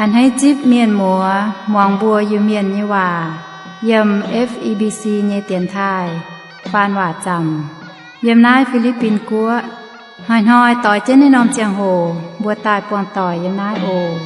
A'hneiv zipv mienh muoz muangx mbuo Iu-Mienh nyei waac yiem F E B C nyei dienx taaih faan waac zaamc yiem naaiv Fi^li^bin Guoqv. Hnoi-hnoi doix jienv naaiv norm ziangh hoc mbuo daaih buangh doic yiem naaiv oc.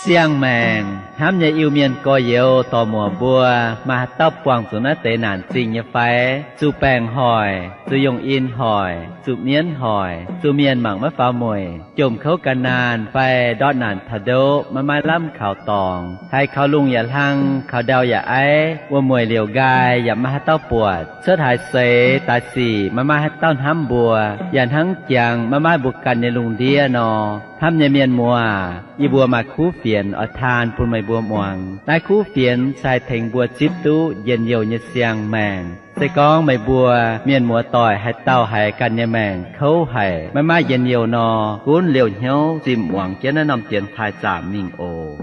Siang-maengc hnamv nyei Iu-Mienh gorx-youz dorc-muoc mbuo, maaih haaix dauh buangh zuqc naaiv deix naanc zingh nyei fai? Zuqc baengc hoic, zuqc yongh in hoic, zuqc mienv hoic, zuqc mienh mangc maiv faaux mueic, jomc kouv gan naanh fai ndortv naanc taux ndoqv maiv maaih lamh kaux dorngx, haiz kaux lungh yaac hlang, kaux ndau yaac aiv, wuom-mueic liouc nqaai yaac maiv maaih haaix dauh buatc, cuotv haaix seix daaih sic maiv maaih haaix dauh hnamv mbuo, yaac hnangv jangx maiv maaih mbuo ganh nyei lungh ndiev nor. Hnamv nyei mienh muoz, yie mbuo maaih kuv fienx oix taan bun meih mbuo muangx. Naaiv kuv fienx se haih tengx mbuo zipv duqv njien-youh nyei siang-maengc. Se gorngv meih mbuo mienh muoz doic haaix dauh haiz ganh nyei maengc kouv haic, maiv maaih njien-youh nor, gunv liouh hnyouv zimh muangx jienv naaiv norm dienx taaih zaamc mingh oc.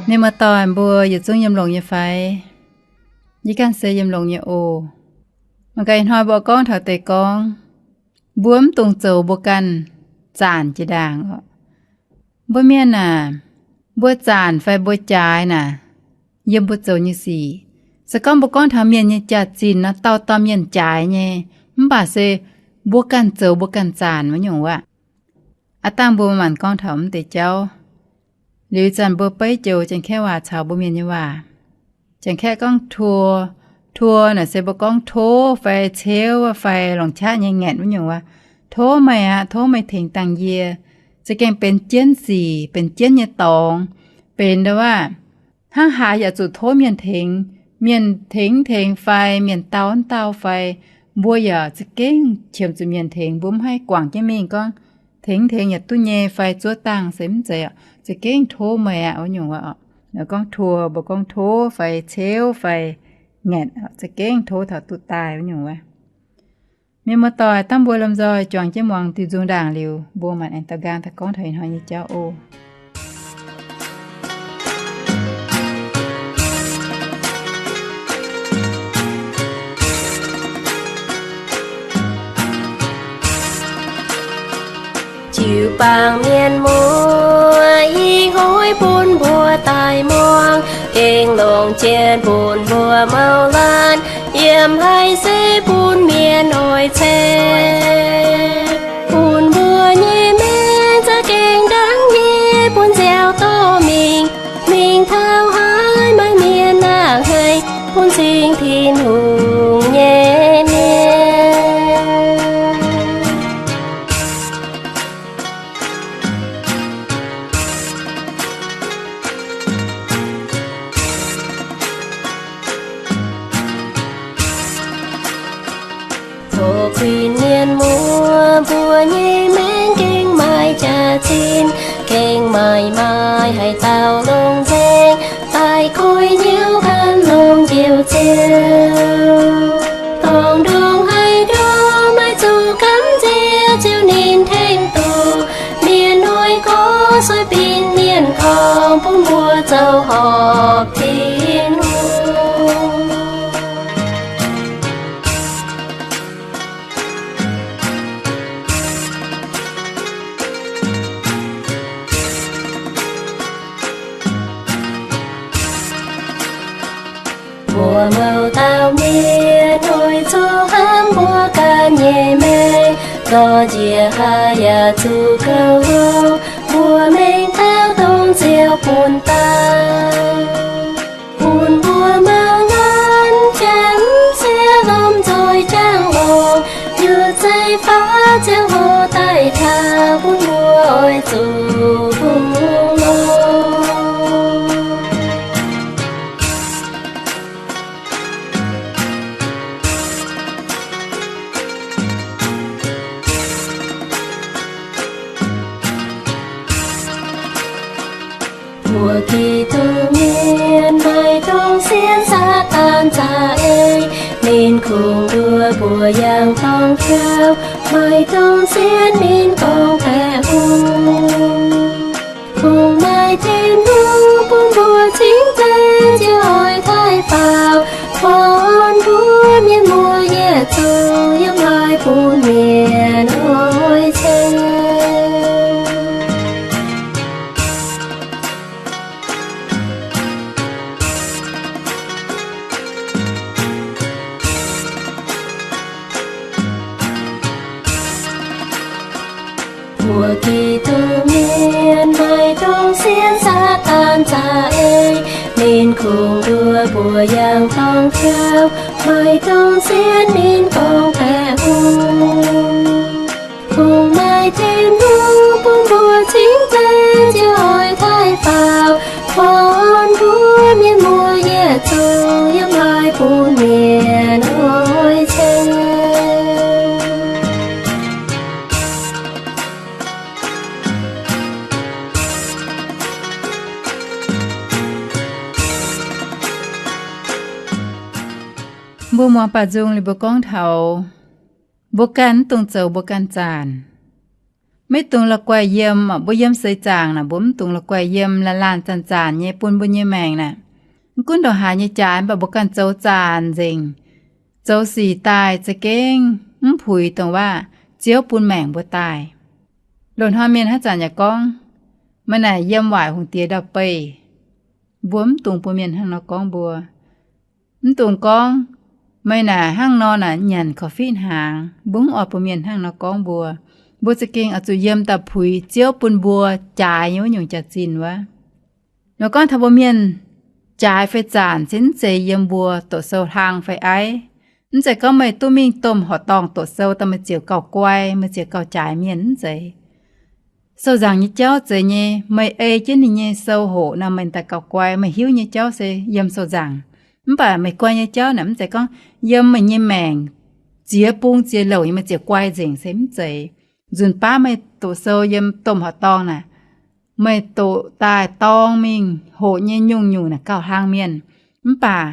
Mienh muoz doic mbuo yietc zungv yiem longx nyei fai? Yie ganh se yiem longx nyei oc. Mangc gaax ih hnoi mbuo gorngv taux deix gorngv, mbuo mv dungx zoux mbuo ganh zaanc jiex ndaangc oc. Mbuo mienh aah, mbuo zaanc fai mbuo jaaix naaic, yiem mbuo zoux nyei sic. Se gorngv mbuo gorngv taux mienh nyei jaax-zinh nor, dauh dauh mienh jaaix nyei, mv baac se mbuo ganh zoux mbuo ganh zaanc wuov nyungc wuov. Aav dangh mbuo maanc gorngv taux mv deix jauv. Liuz ih zanc mbuo beiv joux Janx-Kaeqv waac caux mbuo Mienh nyei waac. Janx-Kaeqv gorngv ทัวร์, ทัวร์ naaic se mbuo gorngv tov fai ceuv fai longc qaqv nyei ngaetc wuov nyungc wuov. Tov meih aqv, tov meih tengx dangh yie. Za'gengh benx jienv sic, benx jienv nyei dorngx, benx ndau wuov, hnangv haaix yaac zuqc tov mienh tengx. Mienh tengx tengx fai mienh dau mv dau fai, mbuo yaac za'gengh qiemx zuqc mienh tengx. Mbuo mv haih guangc jienv mingh gorngv tengx tengx yaac duqv nyei fai zuov dangh se mv zeiz oc. Za'gengh tov meih aqv wuov nyungc wuov oc. Gorngv ทัวร์, mbuo gorngv tov fai ceuv fai ngaetc, za'gengh tov taux duqv daaih wuov nyungc wuov. Mienh muoz-doic, dangh mbuo lomh nzoih juangc jienv muangx diuh nzung ndaangc liuz, mbuo maanc aengx daux nqaang daaih gorngv taux ih hnoi nyei jauv oc. Jiu-baang mienh muoz, ih hnoi bun mbuo daaih muangx, gengh longc jien bun mbuo mau laanh, yiem haic se bun mienh oix ceng. Bun mbuo nyei maengc za'gengh ndangv nyei bun nziaaux dorh mingh, mingh taux haaix maaih mienh a'hneiv, bun cing Tin-Hungh nyei mienh. Oix kuinx mienh muoz, mbuo nyei maengc gengh maaih jaax-zinh, gengh maaih maaih haaix dauh longc nzengc, daaih koiv hnyouv gan longc njoux Ziouv. Dorngx ndongc haaix ndongc maiv zuqc gamh nziex Ziouv ninh tengx doqc. Mienh noic gorx sueih binc mienh korngx, bun mbuo zoux horpc Tin-Hungh. Mbuo mouz dauh mienh noic zuqc hnamv mbuo ganh nyei maengc, zorqv njiec haaix yaac zuqc gauh hlo. Mbuo mengh taux dongh Ziouv bun daaih, bun mbuo mangc nanv janx sieqv lomh nzoih jangx longx, yietc zeiv faaux ziangh hoc daaih taux, bun mbuo oix zuqc bungx longx. Mbuo Giduc mienh maaih dongh sienx Saadaan za'eix, ninh kungx nduov mbuo yangh dorngx jauv. Maaih dongh sienx ninh gorngv baeqc hungh, kungx maaih Tin-Hungh bun mbuo Maiv dungx mienh, maiv dungx sienx Saadaan za'eix, ninh kungx nduov mbuo yangh dorngx jauv. Maiv dungx sienx ninh gorngv baeqc hungh. Kungx maaih Tin-Hungh bun mbuo cingx zeiz njoih taaih faaux, gorngv mbuo mienh muoz yietc zungv yiem haaix bun mienh oix ceng. Mbuo muangx baaux nzung liuz mbuo gorngv taux mbuo ganh mv dungx zoux mbuo ganh zaanc. Maiv dungx la'guaih yiem, mbuo yiem seix zaangc naaic mbuo mv dungx la'guaih yiem, laanh laanh zanc zanc nyei bun mbuo nyei maengc naaic. Mv gunv ndongc haaix nyei jaaix, mv baac mbuo ganh zoux zaanc nzengc, zoux sic daaih za'gengh mv puix dongh waac Ziouv bun maengc mbuo daaih. Loz-hnoi mienh haaix zanc yaac gorngv, meih naaic yiem waaic hungh diex ndau-beih. Mbuo mv dungx bun mienh hnangv nor gorngv mbuo. Mv dungx gorngv, meih naaic hnangv nor naaic nyanc korv-fiqv hnaangx. Mbuo mv oix bun mienh hnangv nor gorngv mbuo. Mbuo za'gengh oix zuqc yiem daaih puix Ziouv bun mbuo jaaix nyei wuov nyungc jaax-zinh wuov. Nor gorngv taux mbuo mienh jaaix fai zaanc se mv zeiz yiem mbuo doqc sou hlang fai aiv. Mv zeiz gorngv meih duqv mingh domh horqc dorngh doqc sou daaih meih ziouc gauh guai, meih ziouc gauh jaaix mienh, mv zeiz. Sou-nzaangc nyei jauv zeiz nyei, meih ei jienv ninh nyei sou hoqc nor meih daaih gauh guai. Meih hiuv nyei jauv se yiem sou-nzaangc. Mv baac meih guai nyei jauv naaic mv zeiz gorngv yiem meih nyei maengc ziex bung ziex louc nyei meih ziouc guai nzengc, se mv zeiz. Nzunc baav meih doqc sou yiem domh horqc dorngh naaic, meih doqc daaih dorng mingh hoqc nyei nyungc-nyungc naaic gauh hlang mienh. Mv baac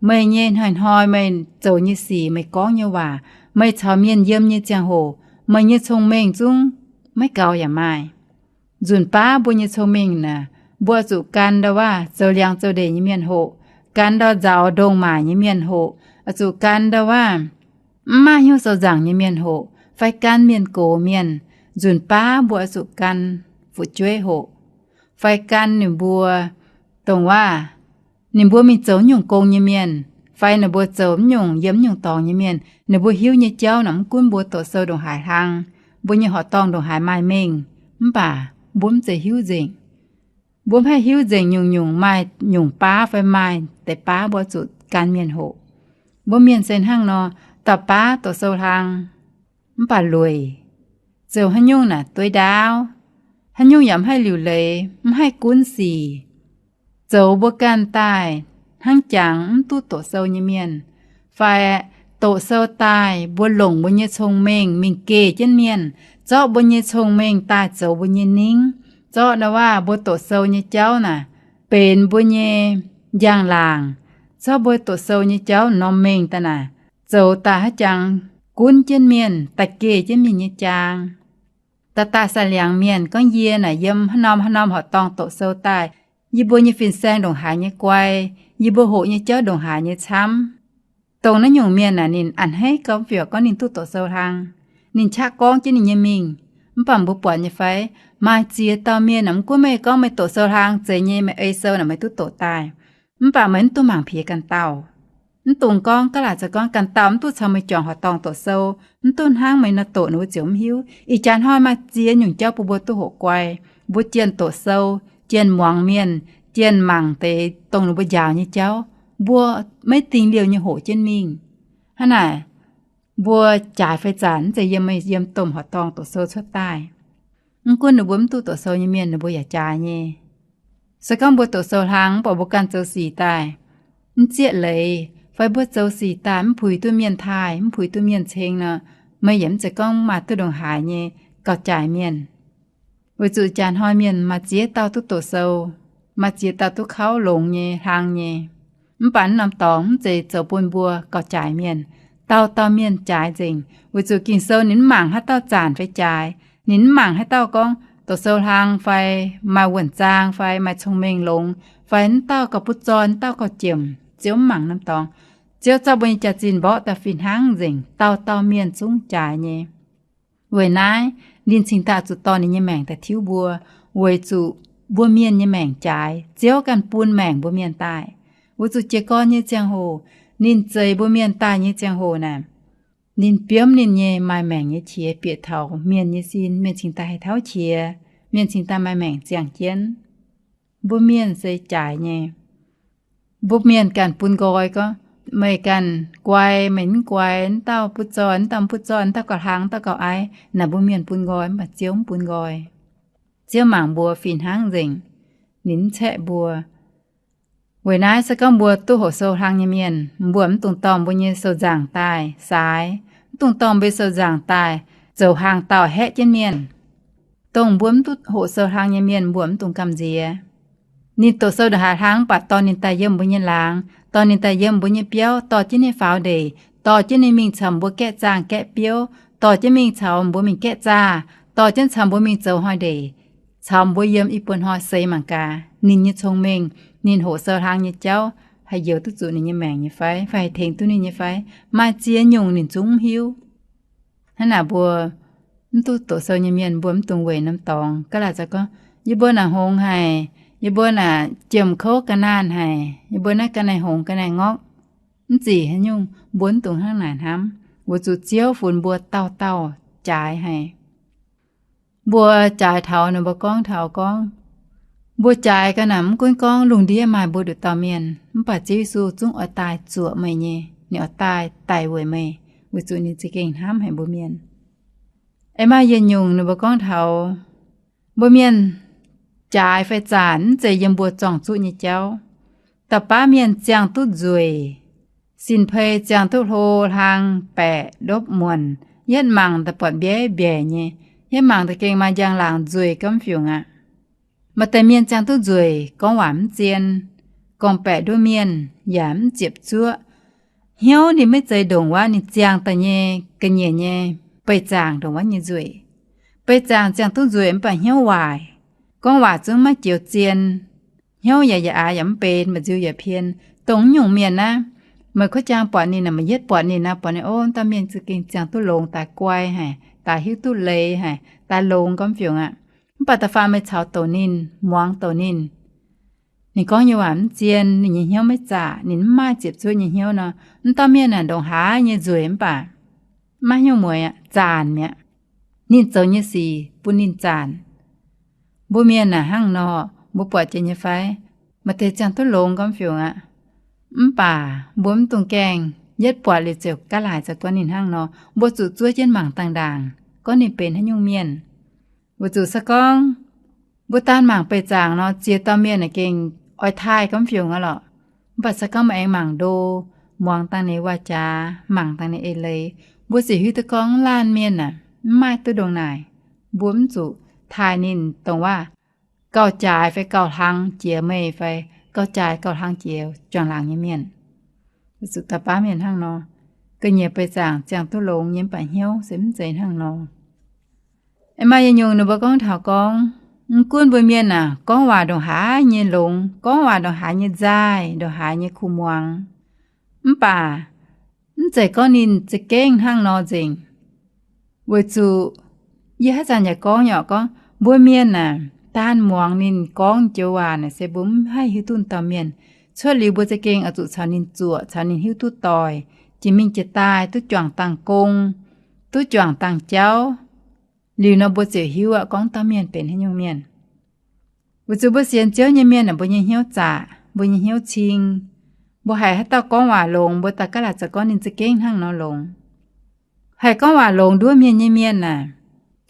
meih nyei hnoi-hnoi meih zoux nyei sic, meih gorngv nyei waac, meih caux mienh yiem nyei ziangh hoc, meih nyei cong-mengh zungv maiv gaux yaac maaih. Nzunc baav mbuo nyei cong-mengh naaic, mbuo oix zuqc gan ndau-waav zoux liangx zoux ndeic nyei mienh hoqc, gan ndau nzaaux ndongc maaic nyei mienh hoqc, oix zuqc gan ndau-waav mv maaih hnyouv sou-nzaangc nyei mienh hoqc, fai gan mienh gox mienh. Nzunc baav mbuo oix zuqc gan fu'jueiv hoqc, fai gan ninh mbuo dongh waav ninh mbuo mingh zoux nyungc gong nyei mienh, fai ninh mbuo zoux mv nyungc yiem mv nyungc dorngx nyei mienh. Ninh mbuo hiuv nyei jauv naaic mv gunv mbuo doqc sou ndongc haaix hlang, mbuo nyei horqc dorngh ndongc haaix maaih mengh, mv baac mbuo mv zeiz hiuv nzengc. Mbuo mv haih hiuv nzengc nyungc-nyungc, maaih nyungc baav fai maaih deix baav mbuo zuqc gan mienh hoqc. Mbuo mienh se hnangv nor, dauh baav doqc sou hlang, mv baac lueic, zoux haaix nyungc naaic dueiv ndaauv, haaix nyungc yaac mv haih liuc leiz, mv haih gunv sic, zoux mbuo ganh daaih hnangv jangx mv duqv doqc sou nyei mienh, fai doqc sou daaih mbuo longc mbuo nyei cong-mengh mingh geh jienv mienh, zorqv mbuo nyei cong-mengh daaih zoux mbuo nyei ningv, zorqv ndau-waav mbuo doqc sou nyei jauv naaic benx mbuo nyei njang-laangc, zorqv mbuo doqc sou nyei jauv norm mengh daaih naaic zoux daaih hnangv jangx gunv jienv mienh, daaih geh jienv mienh nyei jaang. Daaih daaih sai-liangx mienh gorngv, yie naaic yiem haaix norm haaix norm horqc dorngh doqc sou daaih, yie mbuo nyei fin-saeng ndongc haaix nyei guai, yie mbuo hoqc nyei jauv ndongc haaix nyei camv. Dongh naaiv nyungc mienh naaic ninh a'hneiv gauh mv fioux gorngv ninh duqv doqc sou hlang. Ninh qaqv gorngv jienv ninh nyei mingh. Mv baac mbuo buatc nyei fai, maaih ziex dauh mienh naaic, mv gunv meih gorngv meih doqc sou hlang zeiz nyei, meih ei sou naaic meih duqv doqc daaih, mv baac meih mv duqv mangc piex ganh dauh. Mv dungx gorngv gaav laaic zoux gorngv ganh dauh mv duqv caux meih juangc horqc dorngh doqc sou, mv duqv hnangv meih nor doqc ninh mbuo ziouc mv hiuv. Ih jaax hnoi maaih ziex nyungc jauv bun mbuo duqv hoqc guai. Mbuo jienh doqc sou, jienh muangx mienh, jienh mangc deix dongh ninh mbuo njaaux nyei jauv, mbuo maiv dingh liouh nyei hoqc jienv mingh. Hnangv naaic, mbuo jaaix fai zanc mv zeiz yiem, yiem domh horqc dorngh doqc sou cuotv daaih. Mv gunv ninh mbuo mv duqv doqc sou nyei mienh ninh mbuo yaac jaaix nyei. Se gorngv mbuo doqc sou hlang mv baac mbuo ganh zoux sic daaih mv zieqv leiz, fai mbuo zoux sic daaih mv puix duqv mienh taaih, mv puix duqv mienh ceng nor, meih yaac mv zeiz gorngv maaih duqv ndongc haaix nyei gauh jaaix mienh. Weic zuqc jaax hnoi mienh maaih ziex dauh duqv doqc sou, maaih ziex dauh duqv kauv longx nyei, hlang nyei. Mv baac naaiv norm dorngx mv zeiz zoux bun mbuo gauh jaaix mienh. Dauh dauh mienh jaaix nzengc, weic zuqc Ging-Sou ninh mv mangc haaix dauh zanc fai jaaix. Ninh mv mangc haaix dauh gorngv doqc sou hlang fai maaih wuonh zaang fai maaih cong-mengh longx, fai naaiv dauh gauh butv-zoih, naaiv dauh gauh jiemc. Ziouv mv mangc norm dorngx. Ziouv zorqv mbuo nyei jaax-zinh mborqv daaih fih hnangv nzengc, dauh dauh mienh zungv jaaix nyei. Weic naaiv, ninh cingx daaih zuqc dorh ninh nyei maengc daaih tiuv mbuo, weic zuqc mbuo mienh nyei maengc jaaix. Ziouv ganh bun maengc mbuo mienh daaih. Weic zuqc jiez gorn nyei ziangh hoc, ninh zeix mbuo mienh daaih nyei ziangh hoc naaic, Ninh biomv ninh nyei maaih maengc nyei qiex bieqc taux mienh nyei sin, mienh cingx daaih haih tauv qiex, mienh cingx daaih maaih maengc ziangh jienv. Mbuo mienh se jaaix nyei. Mbuo mienh ganh bun nqoi gorngv, meih ganh guai, meih mv guai, wuov dauh butv zoih, wuov dauh mv butv zoih, wuov dauh gauh hlang, wuov dauh gauh aiv. Naaic mbuo mienh bun nqoi, mv baac Ziouv mv bun nqoi. Ziouv mangc mbuo fih hnangv nzengc. Ninh mv caeqv mbuo. Weic naaiv se gorngv mbuo duqv hoqc sou hlang nyei mienh, mbuo mv dungx dorh mbuo nyei sou-nzaangc daaih saaix, mv dungx dorh mbuo sou-nzaangc daaih zoux hlang dauh haeqv jienv mienh. Dongh mbuo mv duqv hoqc sou hlang nyei mienh, mbuo mv dungx gamh nziex. Ninh doqc sou ndongc haaix hlang mv baac dorh ninh daaih yiem mbuo nyei laangz, dorh ninh daaih yiem mbuo nyei biauv, dorh jienv ninh faaux ndeic, dorh jienv ninh mingh caux mbuo gaeqv zaangh gaeqv biouv, dorh jienv mingh caux mbuo mingh gaeqv zaah, dorh jienv caux mbuo mingh zoux hnoi ndeic, caux mbuo yiem i buo hnoi seix mangc gaax, ninh nyei cong-mengh, ninh hoqc sou hlang nyei jauv haih njoux duqv zuqc ninh nyei maengc nyei fai, fai haih tengx duqv ninh nyei fai. Maaih ziex nyungc ninh zungv mv hiuv. Hnangv naaic mbuo mv duqv doqc sou nyei mienh, mbuo mv dungx weic norm dorngx ga'laaic za'gengh gorngv, yie mbuo naaic hngongx haic, yie mbuo naaic jiem kouv ga'naanh haic, yie mbuo naaiv ga'naaiv hngongx ga'naaiv ngorqv. Mv zic haaix nyungc, mbuo mv dungx hnangv naaic hnamv. Weic zuqc Ziouv funx mbuo dauh dauh jaaix haic. Mbuo jaaix taux ninh mbuo gorngv taux gorngv, mbuo jaaix ga'naaiv mv gunv gorngv lungh ndiev maaih mbuo nduqc dauh mienh, mv baac Ziouv Yesu zungv oix daaih zuoqc meih nyei. Ninh oix daaih daic weic meih, weic zuqc ninh za'gengh hnamv haic mbuo mienh. Aengx maaih yietc nyungc ninh mbuo gorngv taux mbuo mienh jaaix fai zaanc mv zeiz yiem mbuo zorng-zuqv nyei jauv. Da'baav mienh ziangh duqv nzueic, sin-pei ziangh duqv hlo, hlang, baeqc, ndopv, muonc, yietv mangc daaih buatc mbieiv mbiaic nyei, yietv mangc daaih gengh maaih njang-laangc nzueic gormx fiungc aqv. Maaih deix mienh ziangh duqv nzueic, gorngv waac mv zien, gorngv-baeqc nduov mienh yaac mv ziepc zuoqv. Hnyouv ninh maiv zeiz ndongc wuov ninh ziangh daaih nyei ga'nyiec nyei beih zaangc ndongc wuov nyei nzueic. Beih zaangc ziangh duqv nzueic mv baac hnyouv waaic, gorngv waac zungv maiv joux zien, hnyouv yaac yaac aax yaac mv benx, mba'nziu yaac pien. Dongh nyungc mienh naaiv, meih kuv jaang buatc ninh, meih yietv buatc ninh naaiv, buatc ninh, o, dauh mienh za'gengh ziangh duqv longx, daaih guai haic, daaih hiuv duqv leiz haic, daaih longx gormx fiungc aqv. Mv baac da'faanh meih caux douc ninh, muangx douc ninh, ninh gorngv nyei waac mv zien, ninh nyei hnyouv maiv zaqc, ninh mv maaih ziepc zuoqv nyei hnyouv nor, mv dauh mienh naaic ndongc haaix nyei nzueic mv baac maiv nyungc mueiz aqv, zaanc mi'aqv. Ninh zoux nyei sic bun ninh zaanc. Mbuo mienh naaic hnangv nor, mbuo buatc jiex nyei fai? Maaih deix ziangh duqv longx gormx fiungc aqv. Mv baac mbuo mv dungx gaengh yietv buatc liuz ziouc ga'laaic za'gengh ninh hnangv nor. Mbuo zuqc zuov jienv mangc dangh ndaangc gorngv ninh benx haaix nyungc mienh. Weic zuqc se gorngv mbuo daan mangc beih zaangc nor, ziex dauh mienh naaic gengh oix taaih gormx fiungc aqv lorqc. Mv baac se gorngv mbuo aengx mangc ndo, muangx dangh ninh waac-jaax, mangc dangh ninh eix leiz, mbuo ziouc hiuv duqv gorngv laanh mienh aah, mv maaih duqv ndongc naaic. Mbuo mv zuqc taaih ninh dongh waac gauh jaaix fai gauh hlang jiex meih fai gauh jaaix gauh hlang jiex juangc laangc nyei mienh. Weic zuqc da'baav mienh hnangv nor, ga'nyiec beih zaangc ziangh duqv longx nyei mv baac hnyouv se mv zeiz hnangv nor. Aengx maaih yietc nyungc ninh mbuo gorngv taux gorngv, mv gunv mbuo mienh aah, gorngv waac ndongc haaix nyei longx, gorngv waac ndongc haaix nyei nzaaih, ndongc haaix nyei kuh muangx, mv baac mv zeiz gorngv ninh za'gengh hnangv nor nzengc. Weic zuqc yie haaix zanc yaac gorngv nyei oc, gorngv mbuo mienh aah, daan muangx ninh gorngv joux waac naaic se mbuo mv haih hiuv duqv dauh mienh. Cuotv liuz mbuo za'gengh oix zuqc caux ninh zuoqc, caux ninh hiuv duqv doic, jiex mingh jiex daaih duqv juangc dangh gong, duqv juangc dangh jauv. Liuz nor mbuo ziouc hiuv aqv gorngv dauh mienh benx haaix nyungc mienh. Weic zuqc mbuo sienx Ziouv nyei mienh aah, mbuo nyei hnyouv zaqc, mbuo nyei hnyouv cing. Mbuo haiz haaix dauh gorngv waac longx, mbuo daaih ga'laaic za'gengh gorngv ninh za'gengh hnangv nor longx. Haih gorngv waac longx nduov mienh nyei mienh aah,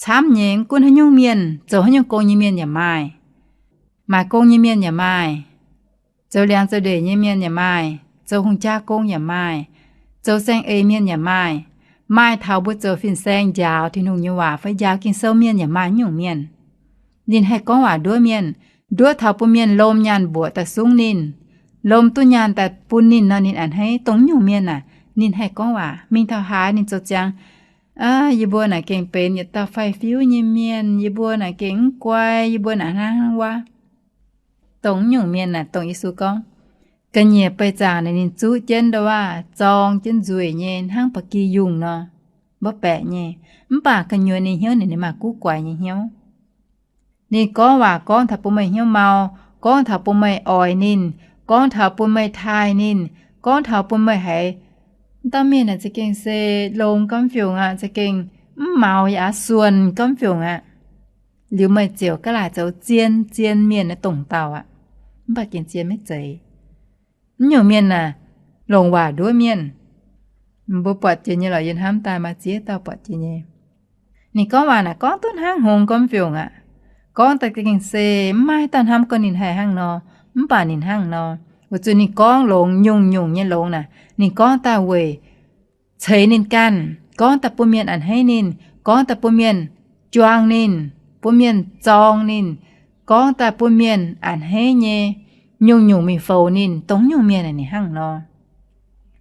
camv nyei. Mv gunv haaix nyungc mienh, zoux haaix nyungc gong nyei mienh yaac maaih. Maaic gong nyei mienh yaac maaih. Zoux liangx zoux ndeic nyei mienh yaac maaih. Zoux hungh jaa gong yaac maaih. Zoux saeng-eix mienh yaac maaih. Maaih taux mbuo zoux fin-saeng njaaux Tin-Hungh nyei waac fai njaaux Ging-Sou mienh yaac maaih nyungc mienh. Ninh haih gorngv waac nduov mienh, nduov taux bun mienh lomh nyaanh mbuoqc daaih sungv ninh, lomh duqv nyaanh daaih bun ninh nor, ninh a'hneiv. Dongh nyungc mienh aah, ninh haih gorngv waac. Mingh taux haaix ninh zoux ziangx, aa, yie mbuo naaic gengh benx yietc dauh faix-fiuv nyei mienh, yie mbuo naaic gengh mv guai, yie mbuo naaic hnangv hnangv wuov. Dongh nyungc mienh aah, dongh Yesu gorngv, ga'nyiec beih zaangc naaic ninh zuqv jienv ndau waac zorng jienv nzueic nyei hnangv ba'gi yungh nor, mbuo baeqc nyei. Mv baac gu'nyuoz ninh hnyouv naaic ninh maaih guv guaix nyei hnyouv. Ninh gorngv waac gorngv taux bun meih hnyouv mau, gorngv taux bun meih oix ninh, gorngv taux bun meih taaih ninh, gorngv taux bun meih haiz Dauh mienh naaic za'gengh se longx gormx fiungc aqv, za'gengh mv maux yaac suonc gormx fiungc aqv. Liuz meih ziouc ga'laaic zoux zien, zien mienh naaiv dongh dauh aqv. Mv baac gengh zien maiv zeiz. Mv nyungc mienh naaic, longc waac nduov mienh. Mbuo buatc jiex nyei lorqc, yie hnamv daaih maaih ziex dauh buatc jiex nyei. Ninh gorngv waac naaic gorngv duqv hnangv hngongx gormx fiungc aqv. Gorngv daaih gengh se mv maaih dauh hnamv gorngv ninh haih hnangv nor, mv baac ninh hnangv nor. Weic zuqc ninh gorngv longx, nyungc-nyungc nyei longx naaic, ninh gorngv daaih weic ceix ninh ganh, gorngv daaih bun mienh a'hneiv ninh, gorngv daaih bun mienh juang ninh, bun mienh zorng ninh, gorngv daaih bun mienh a'hneiv nyei, nyungc-nyungc mingh foux ninh, dongh nyungc mienh naaic ninh hnangv nor.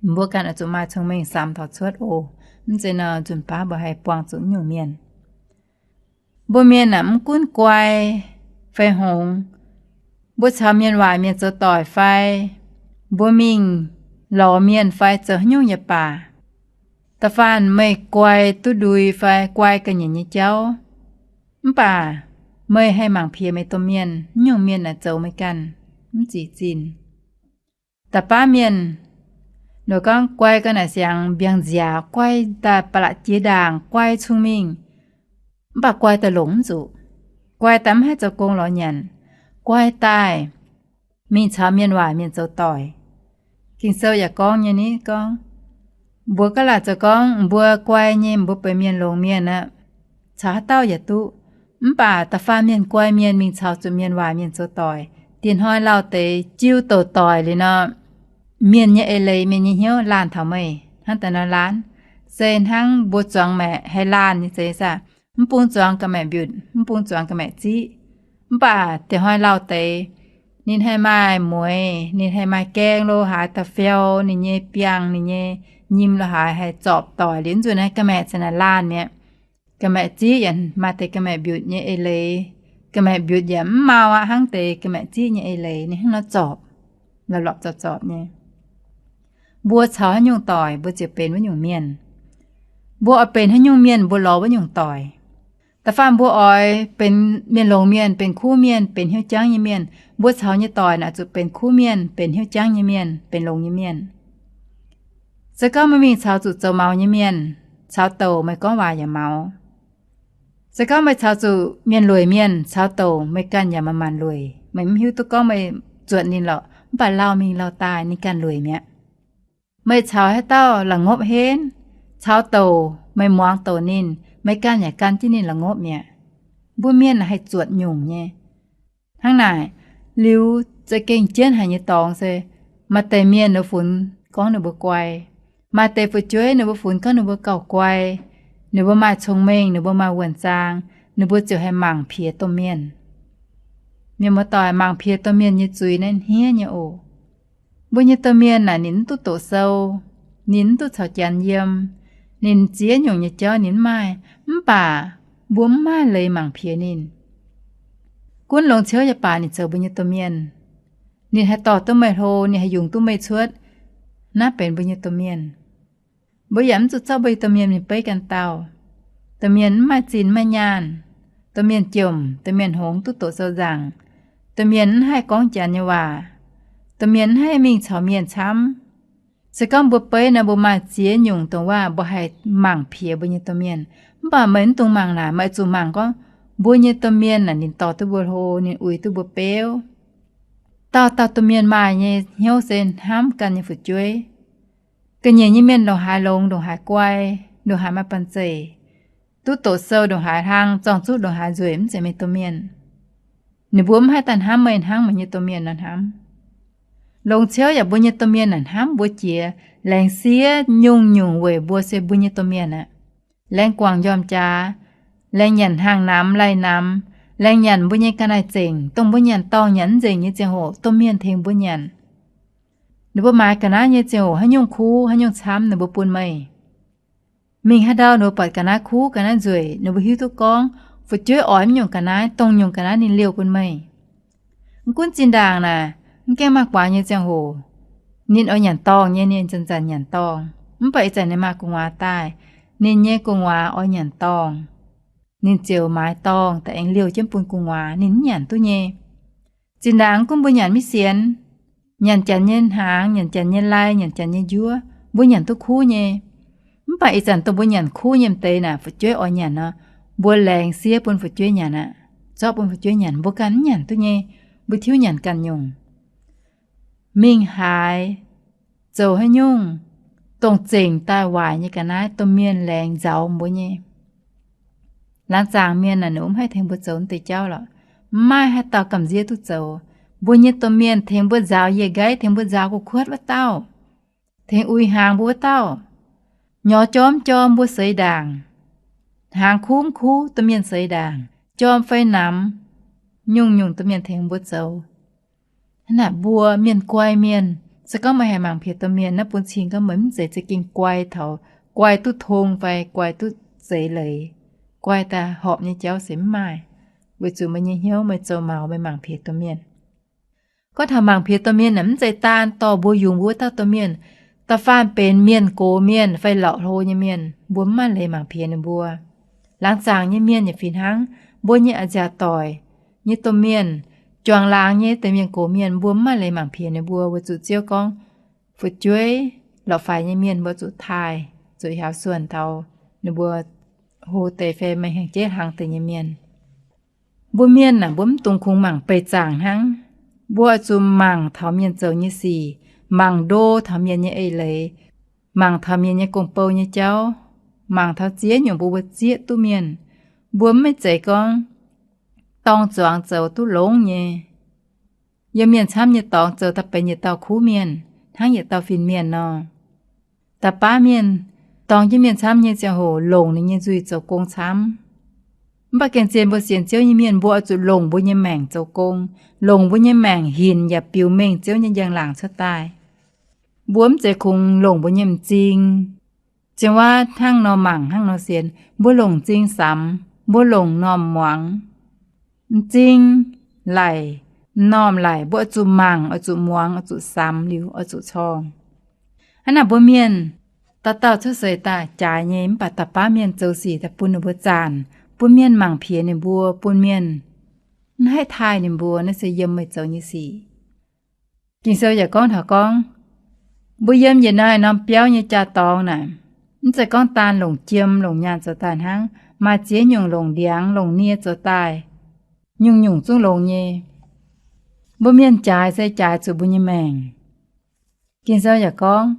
Mbuo ganh oix zuqc maaih cong-mengh samx taux cuotv oc. Mv zeiz nor nzunc baav mbuo haih buangh zuqc nyungc mienh. Mbuo mienh aah, mv gunv guai fai hngongx, mbuo caux mienh waaic mienh zoux doic fai, mbuo mingh lorz mienh fai zoux haaix nyungc yaac baac, da'faanh meih guai duqv ndui fai guai ga'nyiec nyei jauv, mv baac meih haih mangc piex meih domh mienh, nyungc mienh naaic zoux meih ganh mv zic zinh. Da'baav mienh nor gorngv guai ga'naaiv siangx mbiaangx nziaaux, guai daaih ba'laqc jiex ndaangc, guai cung mingh, mv baac guai daaih longc mv zuqc. Guai daaih mv haih zoux gong lorz nyanc. Guai daaih mingh caux mienh waaic mienh zoux doic. Ging-Sou yaac gorngv nyei ni, gorngv mbuo ga'laaic zoux gorngv mbuo guai nyei, mbuo benx mienh longx mienh aqv, caux haaix dauh yaac duqv. Mv baac da'faanh mienh guai mienh mingh caux zuqc mienh waaic mienh zoux doic, dieh hnoi lauh deix jiu douc doic liuz nor, mienh nyei eix leiz, mienh nyei hnyouv laanh taux meih hnangv daaih nor laanh. Se hnangv mbuo zuangx maeqc haih laanh nyei zeiz saah? Mv bung zuangx ga'maeqc mbiutc, mv bung zuangx ga'maeqc ziqv. Mv baac dieh hnoi lauh deix, ninh haih maaih mueiz, ninh haih maaih gaeng lo haaix da'fiou, ninh nyei biangh, ninh nyei nyim lo haaix haih zorpc doic liuz nzunc naaiv ga'maeqc cingx naaic laanh mi'aqv. Ga'maeqc ziqv yaac maaih deix ga'maeqc mbiutc nyei eix leiz. Ga'maeqc mbiutc yaac mv mau aqv, hnangv deix ga'maeqc ziqv nyei eix leiz ninh hnangv nor zorpc, lorpc zorpc zorpc nyei. Mbuo caux haaix nyungc doic, mbuo ziouc benx wuov nyungc mienh. Mbuo oix benx haaix nyungc mienh, mbuo lorz wuov nyungc doic. Da'faanh mbuo oix benx mienh longx mienh, benx kuv mienh, benx hnyouv jangv nyei mienh, mbuo caux nyei doic naaic zuqc benx kuv mienh, benx hnyouv jangv nyei mienh, benx longx nyei mienh. Se gorngv meih mingh caux zuqc zoux maux nyei mienh, caux douc meih gorngv waac yaac maux. Se gorngv meih caux zuqc mienh lueic mienh, caux douc meih ganh yaac manc-manc lueic. Meih mv hiuv duqv gorngv meih zuotc ninh lorqc, mv baac lauh mingh lauh daaih ninh ganh lueic mi'aqv. Meih caux haaix dauh la'ngopv henv, caux douc meih muangx douc ninh, meih ganh yaac gan jienv ninh la'ngopv mi'aqv. Mbuo mienh haih zuotc nyungc nyei. Hnangv naaic, liuz za'gengh jienv haic nyei dorngx se, maaih deix mienh ninh funx gorngv ninh mbuo guai, maaih deix fu'jueiv ninh mbuo funx gorngv ninh mbuo gauh guai, ninh mbuo maaih cong-mengh, ninh mbuo maaih wuonh zaang, ninh mbuo ziouc haih mangc piex domh mienh. Mienh muoz-doic, mangc piex domh mienh nyei zuiz naaiv hniev nyei oc. Mbuo nyei domh mienh naaic ninh mv duqv doqc sou, ninh mv duqv caux janx yiem, ninh ziex nyungc nyei jauv ninh mv maaih, mv baac mbuo mv maaih leiz mangc piex ninh. Gunv longx ciouv yaac baac ninh zoux mbuo nyei domh mienh. Ninh haih dorh duqv meih hlo, ninh haih yungz duqv meih cuotv. Naaiv benx mbuo nyei domh mienh. Mbuo yaac mv zuqc zorqv mbuo nyei domh mienh mingh beiv ganh dauh. Domh mienh mv maaih zinh mv maaih nyaanh. Domh mienh jomc, domh mienh hngongx duqv doqc sou nzaangc. Domh mienh mv haih gorngv janx nyei waac. Domh mienh mv haih mingh caux mienh camv. Se gorngv mbuo beiv nor, mbuo maaih ziex nyungc dongh waac mbuo haih mangc piex mbuo nyei domh mienh. Mv baac meih mv dungx mangc naaic, meih oix zuqc mangc gorngv mbuo nyei domh mienh naaic ninh dorh duqv mbuo hlo, ninh uix duqv mbuo beuv. Dauh dauh domh mienh maaih nyei hnyouv se hnamv ganh nyei fu'jueiv. Ga'nyiec nyei mienh ndongc haaix longx, ndongc haaix guai, ndongc haaix maaih banh zeic, duqv doqc sou ndongc haaix hlang, zorng-zuqv ndongc haaix nzueic, mv zeiz meih domh mienh. Ninh mbuo mv haih daaih hnamv meih hnangv meih nyei domh mienh nor hnamv. Longx ciouv yaac mbuo nyei domh mienh naaic hnamv mbuo jiex, laengz siev nyungc-nyungc weic mbuo se mbuo nyei domh mienh aqv. Laengz guangc njormh jaax, laengz nyanc hnaangx namx lai namx, laengz nyanc mbuo nyei ga'naaiv zengc, dongh mbuo nyanc dorngh nyanc mv nzengc nyei ziangh hoc domh mienh tengx mbuo nyanc. Ninh mbuo maaiz ga'naaiv nyei ziangh hoc haaix nyungc kuv haaix nyungc camv ninh mbuo bun meih. Mingh haaix ndau ninh mbuo buatc ga'naaiv kuv ga'naaiv nzueic, ninh mbuo hiuv duqv gorngv fu'jueiv oix mv nyungc ga'naaiv, dongh nyungc ga'naaiv ninh liouh bun meih. Mv gunv zinh ndaangc naaic, mv gaengh maaih gu'nguaaz nyei ziangh hoc, ninh oix nyanc dorngh nyei, ninh zanc-zanc nyanc dorngh. Mv baac ih zanc ninh maaih gu'nguaaz daaih, ninh nyei gu'nguaaz oix nyanc dorngh, ninh ziouc maaiz dorngh daaih aengx liouh jienv bun gu'nguaaz, ninh mv nyanc duqv nyei. Zinh ndaangc mv gunv mbuo nyanc miv sienx, nyanc janx nyei hnaangx, nyanc janx nyei lai, nyanc janx nyei njuov, Mbuo nyanc duqv kuv nyei. Mv baac ih zanc dongh mbuo nyanc kuv nyei m'deix naaic, fu'jueiv oix nyanc nor, mbuo laengz siev bun fu'jueiv nyanc aqv. Zorqv bun fu'jueiv nyanc, mbuo ganh mv nyanc duqv nyei. Mbuo tiuv nyanc ganh nyungc. Mingh haaix, zoux haaix nyungc, dongh zengc daaih waaic nyei ga'naaiv, domh mienh laengz nzaaux mbuo nyei. Laangz zaangc mienh naaic, ninh mv haih tengx mbuo zoux naaiv deix jauv lorqc. Mv maaih haaix dauh gamh nziev duqv zoux. Mbuo nyei domh mienh tengx mbuo nzaaux yiez nqaiv, tengx mbuo nzaaux gu'kuotv wuov dauh, tengx uix hnaangx mbuo wuov dauh, nyorx jorm jorm mbuo seix ndaangc, hnaangx kuv mv kuv domh mienh seix ndaangc, jorm fai namx, nyungc-nyungc domh mienh tengx mbuo zoux. Hnangv naaic mbuo mienh guai mienh, se gorngv meih haih mangc piex domh mienh naaiv bun cing gorngv meih mv zeiz za'gengh guai taux, guai duqv tong fai guai duqv zeix leiz, guai daaih horpc nyei jauv se mv maaih, weic zuqc meih nyei hnyouv meih zoux maux meih mangc piex domh mienh. Gorngv taux mangc piex domh mienh naaic, mv zeiz daan dorh mbuo yungz mbuo wuov dauh domh mienh. Da'faanh benx mienh gox mienh fai lorqc hlo nyei mienh, mbuo mv maaih leiz mangc piex ninh mbuo. Laangz zaangc nyei mienh yaac fih hnangv, mbuo nyei a'nziaauc doic nyei domh mienh, juangc laangz nyei deix mienh gox mienh, mbuo mv maaih leiz mangc piex ninh mbuo, weic zuqc Ziouv gorngv fu'jueiv lorqc faix nyei mienh mbuo zuqc taaih, zuqc hiaaux suonc taux ninh mbuo hlo deix fai mingh hengx jeiv hlang deix nyei mienh. Mbuo mienh aah, mbuo mv dungx kungx mangc beih zaangc hnangv. Mbuo oix zuqc mangc taux mienh zoux nyei sic, mangc ndo taux mienh nyei eix-leiz, mangc taux mienh nyei gong-bou nyei jauv, mangc taux ziex nyungc mbuo mbuo zieqv duqv mienh. Mbuo mv zeiz gorngv dorng zuangx zoux duqv longx nyei. Yiem mienh camv nyei dorngx zoux daaih benx yietc dauh kuv mienh hnangv yietc dauh fin-mienh nor. Da'baav mienh, dorng jienv mienh camv nyei ziangh hoc longc ninh nyei nzuih zoux gong camv. Mv baac gengh zien mbuo sienx Ziouv nyei mienh, mbuo oix zuqc longc mbuo nyei maengc zoux gong, longc mbuo nyei maengc hinc yaac biux mengh Ziouv nyei njang-laangc cuotv daaih. Mbuo mv zeiz kungx longc mbuo nyei m'zing ziangh waac hnangv nor mangc hnangv nor sienx. Mbuo longc m'zing samx, mbuo longc m'normh muangx. M'zing laic, m'normh laic, mbuo oix zuqc mangc, oix zuqc muangx, oix zuqc samx liuz oix zuqc corng. Hnangv naaic mbuo mienh dauh dauh cuotv seix daaih jaaix nyei, mv baac da'baav mienh zoux sic daaih bun ninh mbuo zaanc, bun mienh mangc piex ninh mbuo, bun mienh mv haih taaih ninh mbuo, naaiv se yiem meih zoux nyei sic. Ging-Sou yaac gorngv taux gorngv, mbuo yiem yietc norm norm biauv nyei jaa-dorngx naaic, mv zeiz gorngv daan longc jiem longc nyaanh zoux daaih hnangv, maaih ziex nyungc longc ndiangx longc nie zoux daaih, nyungc-nyungc zungv longx nyei. Mbuo mienh jaaix se jaaix zuqc mbuo nyei maengc. Ging-Sou yaac gorngv,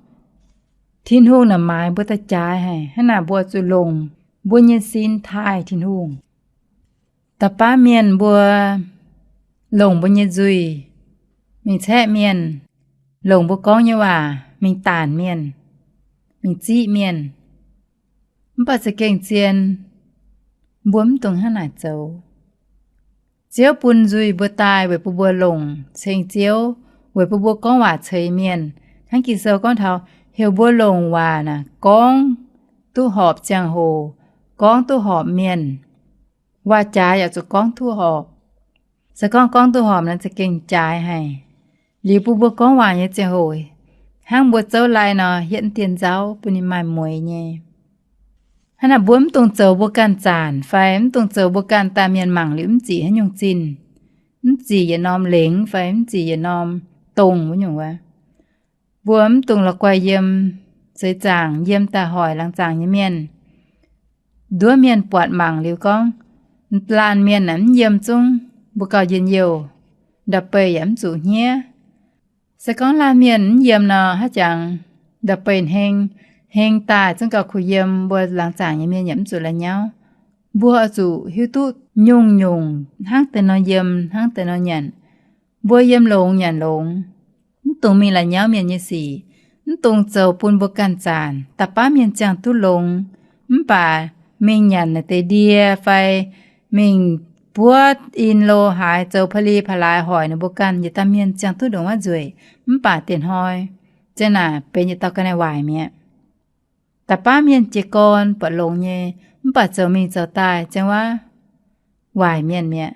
Tin-Hungh naaic maaiz mbuo daaih jaaix haic, hnangv naaic mbuo zuqc longc mbuo nyei sin taaih Tin-Hungh. Da'baav mienh mbuo longc mbuo nyei nzuih mingh caeqv mienh, longc mbuo gorngv nyei waac mingh daanc mienh, mingh ziqv mienh. Mv baac za'gengh zien mbuo mv dungx hnangv naaic zoux. Ziouv bun nzuih mbuo daaih weic bun mbuo longc ceng Ziouv, weic bun mbuo gorngv waac ceix mienh. Hnangv Ging-Sou gorngv taux heuc mbuo longc waac naaic gorngv duqv horpc ziangh hoc, gorngv duqv horpc mienh. Waac-jaaix yaac zuqc gorngv duqv horpc. Se gorngv gorngv duqv horpc naaic za'gengh jaaix haic. Liuz bun mbuo gorngv waac nyei ziangh hoc, hnangv mbuo zouv lai nor, hietv dien nzauv bun ninh maaih mueix nyei. Hnangv naaic mbuo mv dungx zoux mbuo ganh zaanc fai mv dungx zoux mbuo ganh daaih mienh mangc liuz mv zic haaix nyungc zinh, mv zic yietc norm lengc fai mv zic yietc norm dongh wuov nyungc wuov. Mbuo mv dungx la'guaih yiem seix zaangc, yiem daaih hoic laangz zaangc nyei mienh. Nduov mienh buatc mangc liuz gorngv, laanh mienh aeqv, mv yiem zungv mbuo gauh njien-youh, ndau-beih yaac mv zuqc hniev. Se gorngv laanh mienh mv yiem nor, haaix jangx ndau-beih heng, heng daaih zungv gauh kuh yiem, mbuo laangz zaangc nyei mienh yaac mv zuqc la'nyauv. Mbuo oix zuqc hiuv duqv nyungc-nyungc hnangv deix nor yiem, hnangv deix nor nyanc. Mbuo yiem longx nyanc longx, mv dungx mingh la'nyauv mienh nyei sic, mv dungx zoux bun mbuo ganh zaanc. Da'baav mienh ziangh duqv longx, mv baac mingh nyanc naaic deix ndie fai mingh buov in lo haaix, zoux pa'li pa'laaix hoic ninh mbuo ganh, yietc dauh mienh ziangh duqv ndongc wuov nzueic, mv baac diex hnoi ziang naaic benx yietc dauh ga'naaiv waaic mi'aqv. Da'baav mienh jiez gorn buatc longx nyei, mv baac zoux mingh zoux daaih ziang wuov waaic mienh mi'aqv.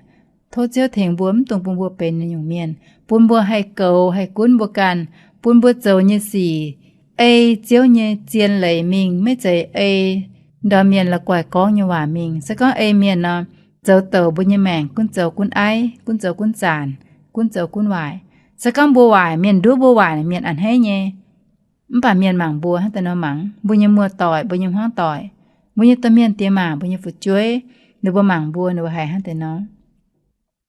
Tov Ziouv tengx mbuo mv dungx bun mbuo benx naaiv nyungc mienh, bun mbuo haih goux haih gunv mbuo ganh, bun mbuo zoux nyei sic ei Ziouv nyei zien leiz mingh, maiv zeiz ei ndorm mienh la'guaih gorngv nyei waac mingh. Se gorngv ei mienh nor, zoux douc mbuo nyei maengc gunv zoux gunv aiv, gunv zoux gunv zaanc, gunv zoux gunv waaic. Se gorngv mbuo waaic, mienh nduov mbuo waaic, mienh a'hneiv nyei. Mv baac mienh mangc mbuo hnangv deix nor mangc, mbuo nyei muoz-doic, mbuo nyei hmuangv doic, mbuo nyei domh mienh diex maac, mbuo nyei fu'jueiv, ninh mbuo mangc mbuo, ninh mbuo haiz hnangv deix nor.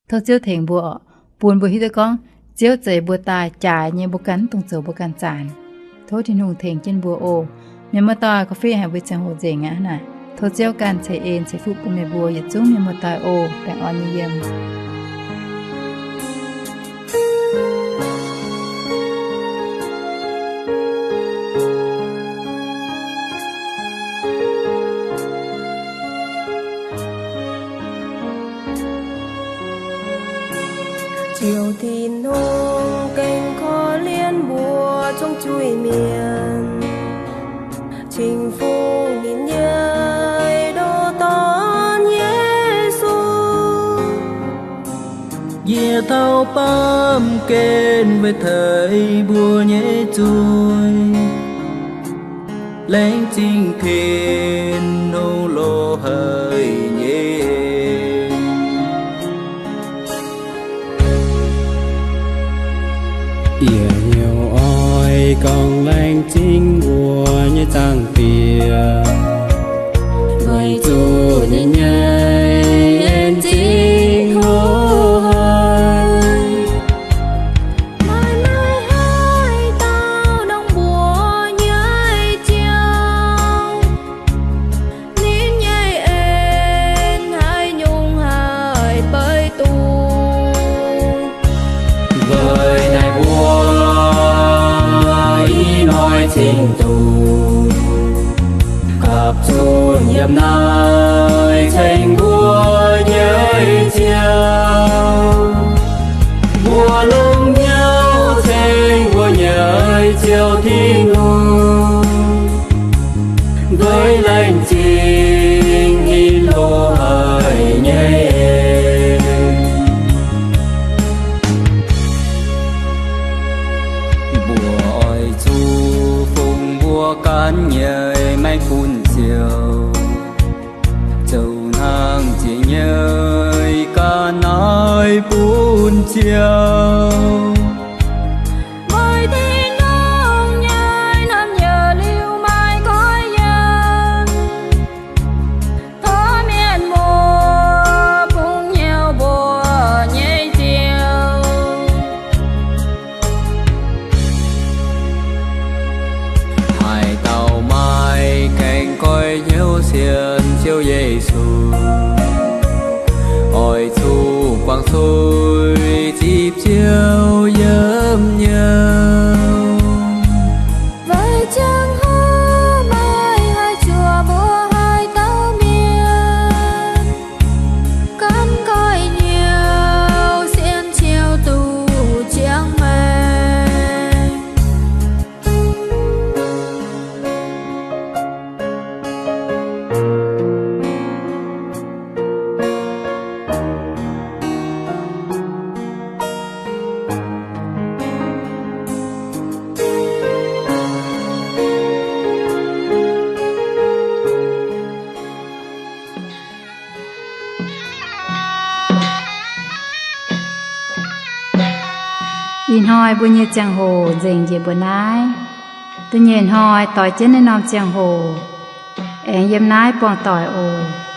Tov Ziouv tengx mbuo oc, bun mbuo hiuv duqv gorngv Ziouv zeix mbuo daaih jaaix nyei, mbuo ganh mv dungx zoux mbuo ganh zanc. Tov Tin-Hungh tengx jienv mbuo oc. Mienh muoz-doic, gauh fih haic mbuo ziangh hoc nzengc aqv naaic. Tov Ziouv ganh ceix en ceix fuqv bun meih mbuo yietc zungv mienh muoz-doic oc. Baengh orn nyei yiem. Ziouv Tin-Hungh gengh korv-lienh mbuo zungv zuiz-mienh, cing-fungx ninh nyei ndoh Dorn Yesu. Yie taux baamh gen weic teix mbuo nyei zuiz, laengz zingh Tin-Hungh loz-haic nyei. Yie hnyouv oix gorngv laengz zingh mbuo nyei Zaangc Diex, weic zuqc ninh nyei en zingh hlo haic, maaih maaih haaix dauh ndongc mbuo nyei Ziouv, ninh nyei en haaix nyungc haih beiv duqv? Weic naaiv mbuo ih hnoi cingx duqv gapv zunc yiem naaiv ceng mbuo nyei Ziouv. Mbuo longc hnyouv ceng mbuo nyei Ziouv Tin-Hungh, weic laengz zingh ninh loz-haic nyei en. Mbuo oix zuqc fungx mbuo ganh nyei maengc bun Ziouv, zoux hnangv ziex nyei ga'naaiv bun Ziouv. Weic Tin-Hungh nyei naamh nyouz liuz maaih goiv yiem, tov mienh muoz bungx hnyouv mbuo nyei Ziouv. Haaix dauh maaih gaengh goiv hnyouv sienx Ziouv Yesu, oix zuqc guangc suiv zipv Ziouv yiem nyouz. Weic ziangh hoc maaih haaix zuqc mbuo haaix dauh mienh gaengh goiv hnyouv sienx Ziouv duqv ziangh maengc. Ih hnoi mbuo nyei ziangh hoc nzengc njiec mbuo naaiv. Da'nyeic hnoi doix jienv naaiv norm ziangh hoc aengx yiem naaiv buangh doic oc.